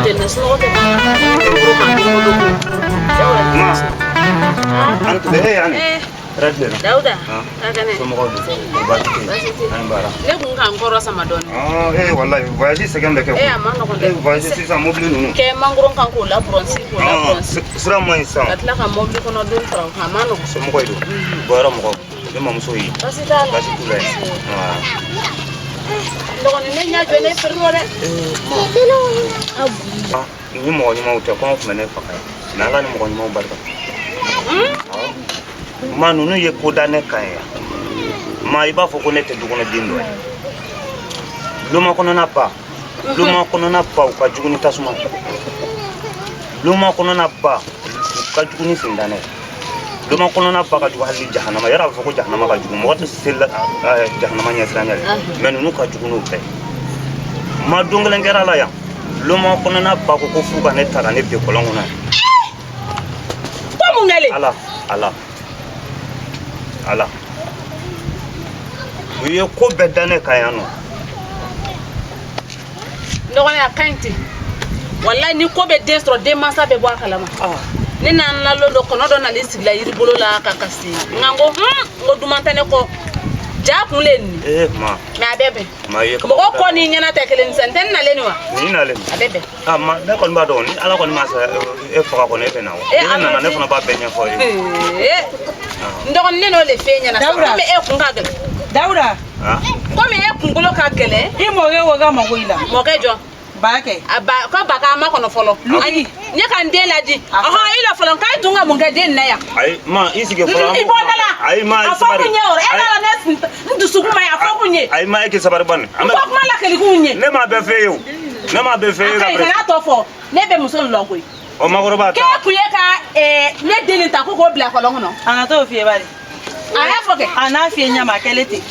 Funteni na sunɔgɔ tɛ ban. Ma. An tile e yan Eh, hɛrɛ tilenna. Dawuda, Ah. ka kɛnɛ. Somɔgɔw dun? Baasi tɛ yen. Baasi tɛ yen. An baara. Ne kun ka n kɔrɔ sama dɔɔni. Ah, eh wallahi voyage sɛgɛn bɛ kɛ. Eh, a ma nɔgɔn dɛ. Eh, voyage sisan mobili ninnu. Kɛ mangoro kan k'o labɔrɔnsi k'o Ah, labɔrɔnsi. sira man ɲi sisan. Ka tila ka mobili kɔnɔ don fara o kan, a ma nɔgɔn. Somɔgɔw don. Bɔyɔrɔ mɔgɔw. Ne mamuso ye. Baasi t'a la. Baasi t'u la yen. Ah. N dɔgɔnin ne ɲɛ jɔ ne feere rɔ dɛ. Ah, ni mɔgɔ ɲumanw tɛ kɔngɔ tun bɛ ne faga yan. Mais Ala ni mɔgɔ ɲumanw barika. Awɔ. Ma ninnu ye ko da ne kan yan. Ma i b'a fɔ ko ne tɛ dukɔnɔden dɔ ye. Loma kɔnɔna ba. Loma kɔnɔna ba u ka jugu ni tasuma ye. Loma kɔnɔna ba u ka jugu ni sentanɛ ye. Loma kɔnɔna ba ka jugu hali ni jahanama. Yɔrɔ a bɛ fɔ ko jahanama ka jugu. Mɔgɔ tɛ se la jahanama ɲɛsiranɲɛ dɛ. Mais ninnu ka jugu n'o bɛɛ ye. Ma don kelen kɛra la yan. Loma kɔnɔna ba ko ko f'u ka ne ta ka ne bin kɔlɔn kɔnɔ yan. Ko mun kɛlen? Ala ala ala u ye ko bɛɛ da ne kan yan nɔ. N dɔgɔnin a ka ɲi ten. Walayi ni ko bɛ den sɔrɔ denmansa bɛ bɔ a kalama. Ne n'an lalon dɔ kɔnɔ dɔ nalen sigila yiri bolo la ka kasi. Nka n ko n ko duman tɛ ne kɔ. Ja kun le nin. Ee ma Mais a bɛ bɛn. ma ye kaba. Mɔgɔ kɔ n'i ɲɛna tɛ kelen ye sisan n tɛ n nalen nin wa? Nin nalen. A bɛ bɛn. Ah ma ne kɔni b'a dɔn ni Ala kɔni ma sa e faga kɔni e bɛ na wa. Eh, Ni ne a nana ma ne se. fana b'a bɛɛ ɲɛfɔ e ye. Ee, n dɔgɔnin ne n'o de f'e ɲɛna sisan. Dawuda. Komi e kun ka gɛlɛn. Dawuda, Ah Komi e kunkolo ka gɛlɛn. i mɔkɛ ko ka mago i la. Mɔkɛ jɔ. Ba kɛ. A ba ko ba k'a ma kɔnɔ fɔlɔ. Lutigi. Ne ka n den ladi. Ɔhɔn i la fɔlɔ k'a dun ka mun kɛ den nin na yan. ayi ma i sigi fɔlɔ. I bɔ da la. Ayi ma i A fɔ sabari. kun ye o. E Ayi, la ne n dusukun ma ɲi a fɔ kun ye. Ayi ma e k'i sabari bani. An N bɛ fɔ kuma lakali kun ye. ne m'a bɛɛ f'e ye o. Ne m'a bɛɛ f'e ye A ka ka ɲi presse. kana tɔ fɔ. Ne bɛ muso nin lɔn koyi. O makɔrɔba K'e ta. kun ye ka ne den nin ta ko k'o bila kɔlɔn kɔnɔ. A na t'o f'i ye bari. A y'a fɔ kɛ. A n'a f'i ye ɲama a kɛlen ten.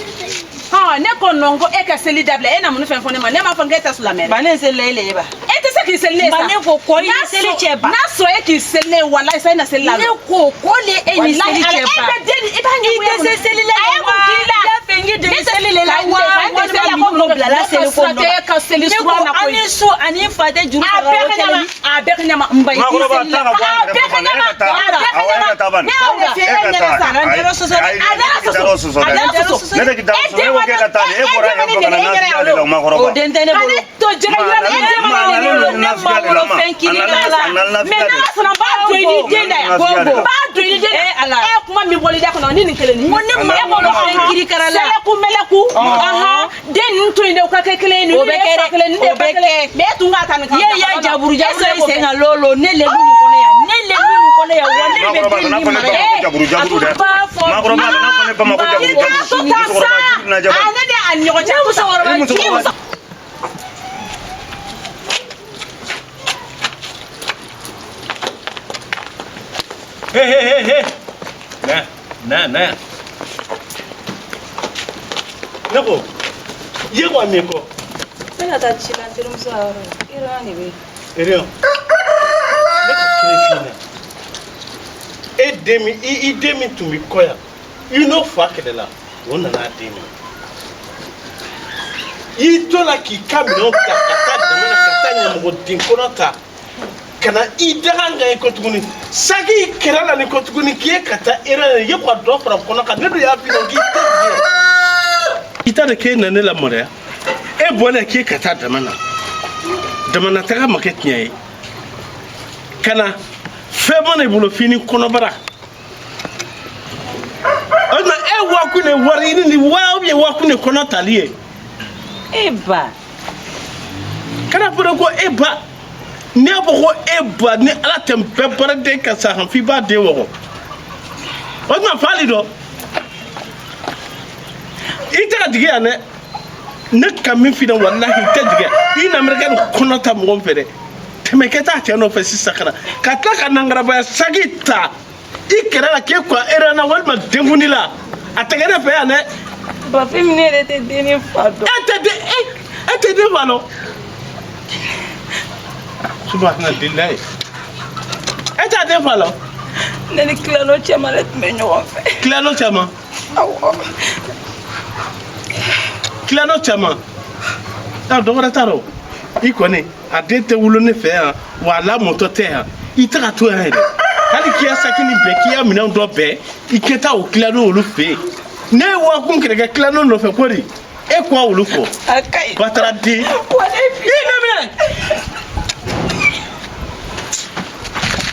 Hɔn ne ko nɔn ko e ka seli dabila e na mun fɛn fɔ ne ma ne m'a fɔ k'e tɛ silamɛ dɛ. Ba ne ye seli la e le ye ba. E tɛ se k'i seli ne ye sa. Ba ne ko kɔ i ni N'a seli sɔrɔ- cɛ ba. N'a sɔrɔ e k'i seli ne ye walayi sa e na seli la. Ne ko ko le e ni seli cɛ ba. E bɛ den i b'a I ɲɛgoya tɛ se seli la A ye mun k'i la? I y'a fɛ n k'i dege seli le la wa walima min n'o bilala seli ko nɔ. E ka seli Ne sura ko na an koyi. ni su ani fa tɛ juru A sɔrɔ bɛɛ o ka kɛlen. ɲama. A bɛɛ ka ɲama. N ba i t'i Makɔrɔba seli ta la. ka bɔ an A bɛɛ kɛrɛfɛ ka bani. E ɲama. ka taa bani. A bɛɛ ka Awɔ e ka taa bani. Ne y'o de f'i E ye ka ɲɛna taa. sa. A dara sɔsɔ dɛ. Ayi, A dara ne t'i dar'o sɔsɔ A dɛ. dara sɔsɔ. Ne tɛ k'i dar'o sɔsɔ. E ko k'e ka taa de. E bɔra yan fɔ ka na nafigiya de la o makɔrɔba. O den tɛ ne Ka bolo. ne to jɛgɛ yira la, e den ma Ma, ne nalen bolo. don nafigiya de la ma. fɛn kiri A la. nalen a nalen Mais nafigiya de n'ala la. sɔnna n b'a don i ni den da yan. Nafigiya de la. N b'a don i ni den da. Eh, Ala. E kuma min bɔra i da kɔnɔ ni nin kelen nin. N ko ne ma E ko wolo fɛn ɔhɔn, kirikara la. Sɛlɛku mɛlɛku. Ɔhɔn, den ninnu to yen dɛ u ka kɛ kelen ye. O Ninnu bɛ ye kɛ fa dɛ. kelen, ninnu de O ye ba bɛ kelen ye. kɛ. Mais e tun k'a ta nin kan. Ye ya jaburu jaburu E i sen kan lolo ne le lu nin kɔnɔ yan ne le lu nin kɔnɔ yan wa ne de bɛ Makɔrɔba den kana nin fɔ ne mara ba ma ko yan. jaburu jaburu dɛ. A b'a fɔ Makɔrɔba kana fɔ ne ba ma ko Ba- jaburu I k'a jaburu. to tan sa. Musokɔrɔba jugu na A jabali. ne de a ni ɲɔgɔn cɛ. Ne musokɔrɔba I musokɔrɔba He he he he. Na na na. Ne ko ye wa min kɔ. Ne ka taa ci la n terimuso ka yɔrɔ la Iran de bɛ yen. Erion. Ne ka kelen f'i ɲɛna. E den min i den min tun bɛ kɔ yan i n'o fa kɛlɛla o nana a den minɛ. I to la k'i ka minɛnw ta ka taa dama na ka taa ɲɛmɔgɔden kɔnɔ ta ka na i daga n kan ye ko tuguni saki i kɛrɛ la ni ko tuguni k'i ye ka taa erreur ye ka dɔ fara kɔnɔ kan ne dun y'a f'i ɲɛna k'i tɛ jigin. I t'a dɔn k'e na ne lamaloya e bɔlen k'e ka taa dama na damana taga ma kɛ tiɲɛ ye ka na fɛn mana i bolo f'i ni kɔnɔbara o tuma e wakun de wari ɲini ni wa ou bien wakun de kɔnɔ tali ye E ba kana fɔ ko e ba n'i y'a fɔ ko e ba ni ala tɛ n bɛɛ baaraden ka sa han f'i b'a den wɔgɔ o tuma fali dɔ i tɛ ka jigin yan dɛ ne ka min f'i ɲɛna walahi i tɛ jigin i na nin kɔnɔ ta mɔgɔ min fɛ dɛ tɛmɛ kɛ taa cɛ nɔfɛ sisan ka na ka tila ka nangarabaya saki ta i kɛrɛ la k'e kɔ erreur na walima denkundi la a tɛ kɛ ne fɛ yan dɛ Bafin ne yɛrɛ tɛ den ni fa dɔn. e tɛ den e e tɛ den fa dɔn subahanallahi e t'a den fa lɔ Ne ni Kilano cɛman de tun bɛ ɲɔgɔn fɛ. Kilano caman Awɔ. Kilano caman aa dɔ wɛrɛ t'a rɔ i I kɔni a den tɛ wolo ne fɛ yan wa a lamɔtɔ tɛ yan i tɛ ka to yan yɛrɛ hali k'i ya saki nin bɛɛ k'i ya minɛnw dɔ bɛɛ i kɛ taa o tiladon olu fɛ yen ne ye waa kun kɛrɛkɛ tiladon nɔfɛ ko de e ko olu kɔ batara den i ne minɛ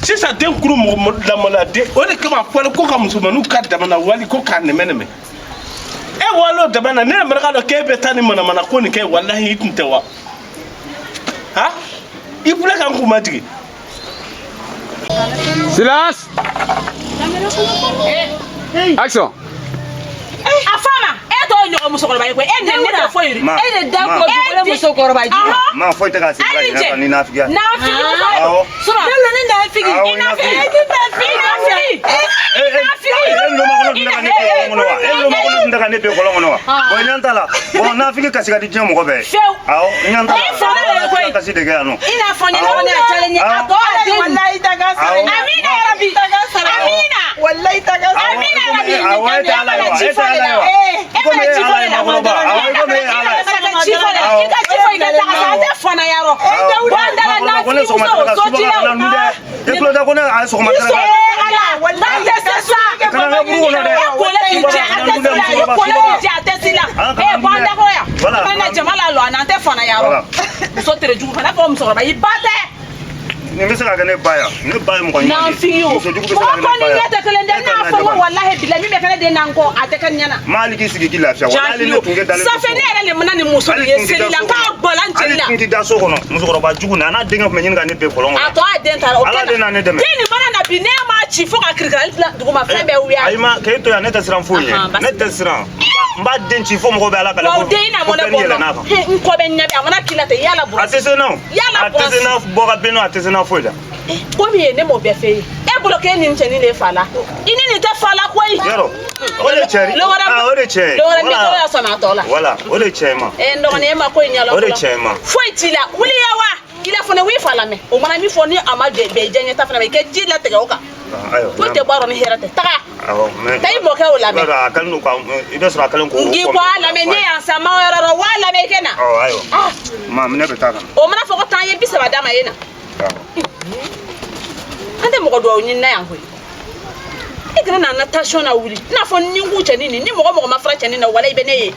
sisan den kuru mɔgɔ lamɔla den o de kama a fɔra ko ka musomaninw ka damana wali ko k'a nɛmɛ nɛmɛ e walo dama na ne yɛrɛ k'a dɔn k'e bɛ taa ni manamana ko nin kɛ walahi i tun tɛ wa ha i filɛ ka n kun majigin. Silence. Action. A fa ma e t'o ɲɔgɔn musokɔrɔba ye koyi e nɛni ne tɛ foyi Ma, E de da ma. ko dugukolo musokɔrɔba ju. Ma foyi tɛ k'a sigi la ɲinɛ kan ni nafigiya. Nafigi muso. Awɔ. Sura. Ne ni nafigi. Awɔ, I nafigi. E ti nafigi. I nafigi. E e lomakɔnɔ tun tɛ ka ne bin kɔlɔn kɔnɔ wa? E lomakɔnɔ tun tɛ ka ne bin kɔlɔn kɔnɔ wa? Bon ɲan t'a la. Bon nafigi kasi ka di diɲɛ mɔgɔ bɛɛ ye. Fewu. Awɔ, ɲan t'a la. E fa ne de ye koyi. Kasi de kɛ yan nɔ. I n'a fɔ ɲɛna ne y'a jalen ye a tɔ a den. Walayi ta ka sara. Awɔ. Amina yarabi. Ka sara. Amina. Walayi ta ka sara. Amina yarabi. Awɔ, e tɛ Ala ye wa? E tɛ Ala ye wa? E Komi mana e ye ci Ala fɔ ye ne la. makɔrɔba. Awɔ, i komi e ye Ala ye. E mana ci fɔ ne la. I ka ci fɔ i ka taga sa an tɛ fana yarɔ. Bɔ an da la Makɔrɔba, ko ne nafigi sɔgɔma muso tɛ ka subaga socilaw. kana nu dɛ. E tulo tɛ ko ne a ye sɔgɔma I tɛ sɔn ka ala n'an tɛ se sa. Kana n ka buru kɔnɔ dɛ. E kole k'i jɛ a tɛ si la. E kole k'i jɛ a tɛ si la. E bɔ an da kɔrɔ yan. Voilà. An na jama la lɔ an na an tɛ fana yarɔ. Voilà. Muso tere jugu kana fɔ musokɔrɔba i ba tɛ. Nin bɛ se ka kɛ ne ba yan. Ne ba ye mɔgɔ ɲuman de ye. Nafigi o. Muso jugu bɛ se ka Mɔgɔ kɛ ne kɔ ba ni yan. ɲɛ tɛ kelen dɛ. E N'a ka fɔ n ko na ne walahi bilahi min bɛ kɛ ne den na n kɔ a tɛ kɛ n ɲɛna. Ma hali k'i sigi k'i lafiya. Walahi hali ne tun kɛ dalen to Safe so ne kɔnɔ. yɛrɛ le mana ni muso Hali nin ye tun tɛ seli la da n so k'a kɔnɔ. bɔla n jeli Hali la. tun tɛ da so kɔnɔ. Musokɔrɔba jugu nin a n'a denkɛ tun bɛ ɲini ka ne bin kɔlɔn A kɔnɔ. tɔ a den taara o Ala de na ne dɛmɛ. Den nin mana na bi ne m'a ci fo ka kirikirali bila duguma fɛn bɛɛ wuya. Ayi ma k'e to yan ne tɛ siran foyi Ahan, ɲɛ. basi Ne tɛ siran. N b'a den ci fo mɔgɔw bɛ Ala kale Wa ko o den na ko mɔnɛ bɛɛ bɔ ni yɛlɛnn'a n kan. nɔ. N kɔ bɛ n ɲɛ bɛ a mana k'i la ten yala A bɔrɔsi. tɛ se na o. Yala A tɛ se bɔrɔsi. na bɔ ka bin nɔ a tɛ se na foyi la. Komi ye ne m'o bɛɛ f'e ye. E bolo k'e ni nin cɛnin de ye fa la. I ni nin tɛ fa la koyi. Yarɔ o de cɛ Lɔgɔrɛ ah o de cɛ ye. Lɔgɔrɛ mi tɔgɔ y'a sɔmi a tɔ la. Voilà o de cɛ ye ma. N dɔgɔnin e ma ko in ɲɛdɔn O de fɔlɔ. cɛ ye ma. Foyi t'i la wuli ya wa i la fana wuli fa lamɛn o mana min fɔ ni a ma bɛn i diyaɲɛ ta fana ma i kɛ ji latigɛ o kan. Ayiwa. Foyi tɛ bɔ a rɔ ni hɛrɛ tɛ taga. Awɔ mais. Taa i mɔkɛ o lamɛn. I b'a dɔn a kɛlen don ka i bɛ sɔrɔ a kɛlen k'o. N k'i ko a lamɛn ne y'an sa ma yɔrɔ rɔ wa lamɛn i kɛ na. Awɔ ayiwa. Ah, Ma ne bɛ taa ka na. o mana fɔ ko taa n ye 30 d'a ma e na. Awɔ. An tɛ mɔgɔ duwawu ɲini na yan koyi. E kana na an na tension na wuli. I n'a fɔ ni n k'u cɛnin nin ni mɔgɔ mɔgɔ ma fara cɛnin na wala i bɛ ne ye.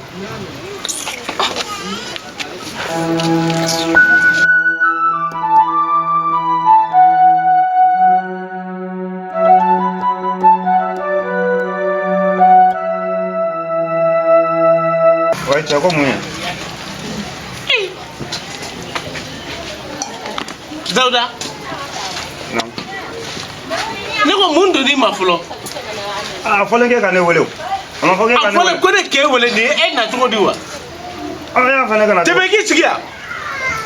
Wa cɛ ko mun ye? Dawuda Non. ne ko mun donn'i ma fɔlɔ A fɔlen k'e ka ne wele o. A ma fɔ k'e a ka ne fɔlen wele. ko ne k'e wele nin ye e na cogo di wa Ɔ e y'a fɔ ne ka na. tɛmɛ k'i sigi yan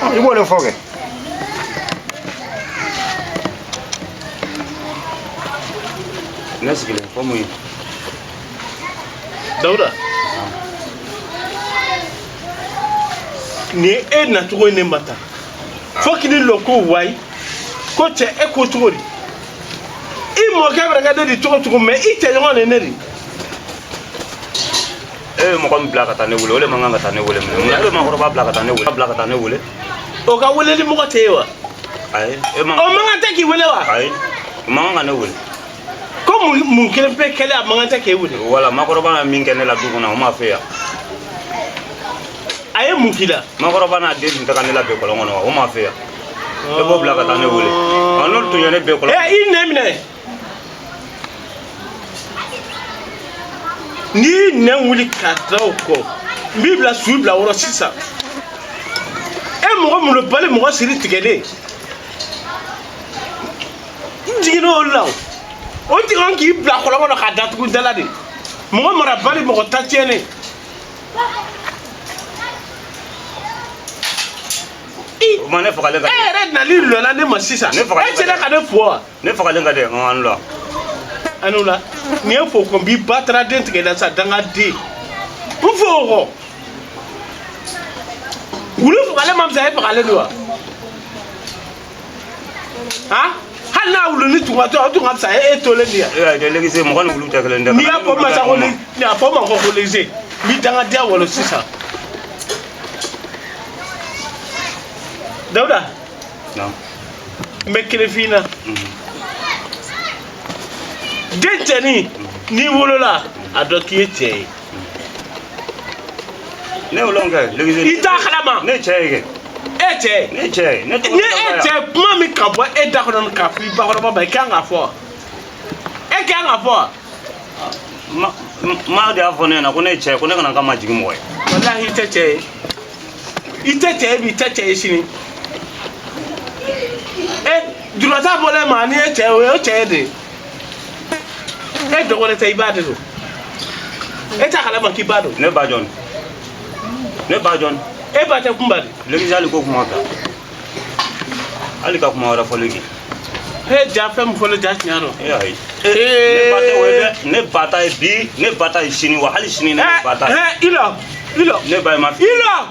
I b'o de fɔ kɛ. Ne sigilen fɔ mun ye? Dawuda nin ye e nacogo ye ne ma tan fo k'i ni lɔ ko wayi ko cɛ e ko cogo di i mɔkɛ bɛ kɛ ne di cogo cogo mɛ i cɛɲɔgɔn de ye ne di E ye mɔgɔ min bila ka taa ne wele o de man kan ka taa ne wele minɛ. Munna e bɛ maakɔrɔba bila ka taa ne wele? Bila ka taa ne wele. o ka weleli mɔgɔ tɛ ye wa Ayi e man. o man kan tɛ k'i wele wa Ayi o man kan ka ne wele. ko mun kelen pe kɛlen a man kan tɛ k'e wele Wala maakɔrɔba ye min kɛ ne la du kɔnɔ o m'a fɛ yan. A ye mun k'i la Maakɔrɔba n'a den tun tɛ ka ne labɛn kɔlɔn kɔnɔ wa o m'a fɛ yan. E b'o bila ka taa ne wele. Ɔ n'olu tun ye ne bɛn kɔlɔn. ɛ i nɛn minɛ n'i y'i nɛn wuli k'a da o kɔ n b'i bila su bila wɔrɔ sisan e mɔgɔ molobali mɔgɔ siri tigɛlen n jiginna olu la o o tigɛ k'i bila kɔlɔn kɔnɔ k'a datugu da la de mɔgɔ marabali mɔgɔ ta tiɲɛnen O ma ne fagalen ka e di. yɛrɛ nali lɔla ne ma sisan Ne fagalen e sera ka ne fo wa Ne fagalen ka di n an la. ani la nin ye fo ko n b'i ba taara den tigɛ la sa dangaden n fo o kɔ wulu fagalen ma fisa e fagalen don wa han hali n'a wulu ni tun ka to o tun ka fisa e tolen de yan E y'a ye legise mɔgɔ ni wulu tɛ kelen dɛ. n'i y'a fɔ masa ko ni a fɔ ma ko ko lese n b'i dangadenya walo sisan. Dawuda. Naamu. N bɛ kelen f'i ɲɛna. Den cɛnin n'i wolola a dɔn k'i ye cɛ ye. Ne y'o lɔn kɛ Lɛkɛsɛ. I t'a kalama. Ne cɛ ye kɛ. E cɛ ye. Ne cɛ ye. Ne tɔgɔ Ni e cɛ kuma min ka bɔ e da kɔnɔ k'a fɔ i bakɔrɔba ma i kan k'a fɔ wa? E kan k'a fɔ wa? Ma ma de y'a fɔ ne ɲɛna ko ne ye cɛ ye ko ne kana n ka majigin mɔgɔ ye. Walahi i tɛ cɛ ye. I tɛ cɛ ye bi i tɛ cɛ ye sini. E jurata bɔlen ma n'i ye cɛ ye o ye cɛ ye de. E dɔgɔnin tɛ i ba de don. E t'a kalama k'i ba don. Ne ba jɔn. Ne ba jɔn. E ba tɛ kunba de. Lɛkɛsɛ hali ko kuma bila. Hali ka kuma wɛrɛ fɔ Lɛkɛ. E ja fɛn min fɔ ne ja tiɲɛ don. E ayi. Ne ba tɛ o ye dɛ. Ne ba ta ye bi, ne ba ta ye sini wa hali sini ne ba ta ye. I lɔ i lɔ. Ne ba ye ma. I lɔ.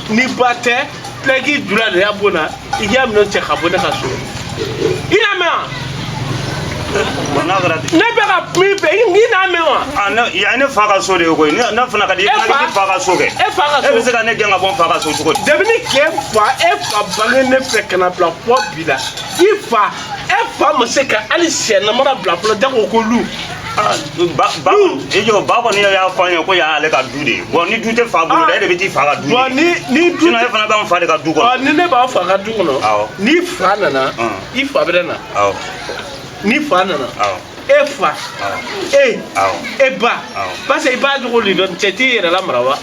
Ni ba tɛ tila k'i jula de y'a bon na i k'i minɛ cɛ ka bɔ ne ka so. I y'a mɛn wa? Bon n'a kɛra ten. Ne bɛ ka kuma i fɛ i n'a mɛn wa? Ah ne yan ne fa ka so de ye koyi. Ne fana ka di i E fana fa? k'i fa ka so kɛ. E fa ka E bɛ so. se ka ne gɛn ka bɔ n fa ka so cogo di? Depuis ni k'e fa e fa bange ne fɛ ka na bila fɔ bi la i fa e fa ma se ka hali sɛ namara bila fɔlɔ jago ko lu. Ah, ba ba i jɔ ba kɔni y'a fɔ an ye ko yan y'ale ka du de ye. Bon ni du tɛ fa bolo dɛ e de bɛ t'i fa ka du Bon de. ni du Sinon e fana b'an fa de ka du Ɔ kɔnɔ. ni ne b'aw fa ka du kɔnɔ Awɔ. ni fa nana i fa bɛ na Awɔ ni fa nana awɔ e fa awɔ e awɔ. e ba Awɔ. parce que i b'a jogo de dɔn cɛ t'i yɛrɛ lamara wa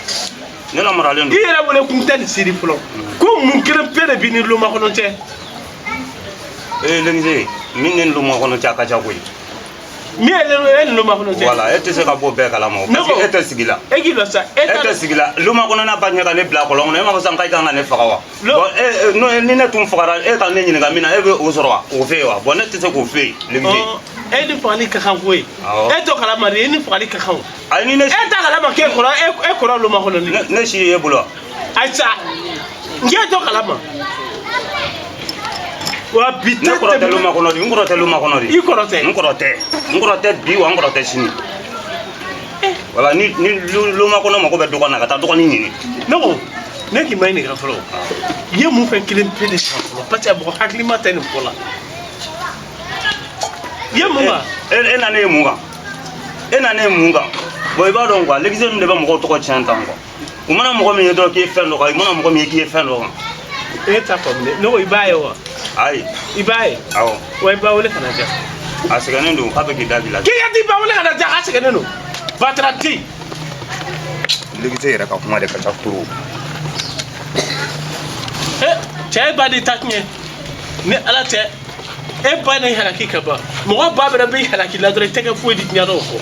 Ne lamaralen i don. yɛrɛ wele kun tɛ nin siri fɔlɔ ko mun kelen pe de b'i ni loma kɔnɔ cɛ Ee Lɛkɛsɛ min ne ni loma kɔnɔ cɛ a ka ca koyi. min ye e ni loma kɔnɔ cɛ Voilà e tɛ se ka bɔ bɛɛ kalama o. Ne Parce que ko- e tɛ sigi la. e k'i lɔ sa e E t'a tɛ sigi la loma kɔnɔna ba ɲɛ ka ne bila kɔlɔn kɔnɔ e m'a fɔ sisan k'a kan ka ne faga wa? Lo- Bon e n'o ni ne tun fagara e ka ne ɲininka min na e bɛ o sɔrɔ wa? K'o f'e ye wa? Bon ne tɛ se k'o f'e ye Lɛkɛsɛ. Ɔ, e ni fagali ka kan koyi Awɔ. e t'o kalama de e ni fagali ka kan o Ayi ni ne e t'a kalama k'e kɔrɔ e kɔrɔ loma kɔnɔ ni ne si ye e bolo wa? ayisa n k'e t'o kalama wa bi Ne tɛ kɔrɔ tɛ tɛmɛ loma kɔnɔ de n kɔrɔ tɛ loma kɔnɔ de. i kɔrɔ tɛ N kɔrɔ tɛ n kɔrɔ tɛ bi wa n kɔrɔ tɛ sini. Voilà ni loma kɔnɔ mago bɛ dɔgɔnin na ka taa dɔgɔnin ɲini. Ne ko ne k'i ma ɲininka fɔlɔ i ye mun fɛn kelen pe de san fɔlɔ parce que mɔgɔ hakilima tɛ nin fɔ la i ye mun kan E na ne ye mun kan? E na ne ye mun kan? Bon i b'a dɔn quoi l'église ninnu de bɛ mɔgɔw tɔgɔ tiɲɛ tan quoi. U mana mɔgɔ min ye dɔrɔn k'i ye fɛn dɔ kan, u mana mɔgɔ min ye k'i ye fɛn dɔ kan. E t'a faamu dɛ ne ko i b'a ye wa Ayi i b'a ye awɔ wa i ba wele ka na diyan a sɛgɛnnen don k'a bɛ k'i da k'i la. K'i ka t'i ba wele ka na diyan k'a sɛgɛnnen don batara tɛ yen. L'église yɛrɛ ka kuma de ka ca trop. E cɛ e ba de ta tiɲɛ ni ala tɛ e ba ne halaki ka ban mɔgɔ ba bɛrɛ b'i halaki la dɔrɔn i tɛ kɛ foyi di diɲɛ dɔw kɔ.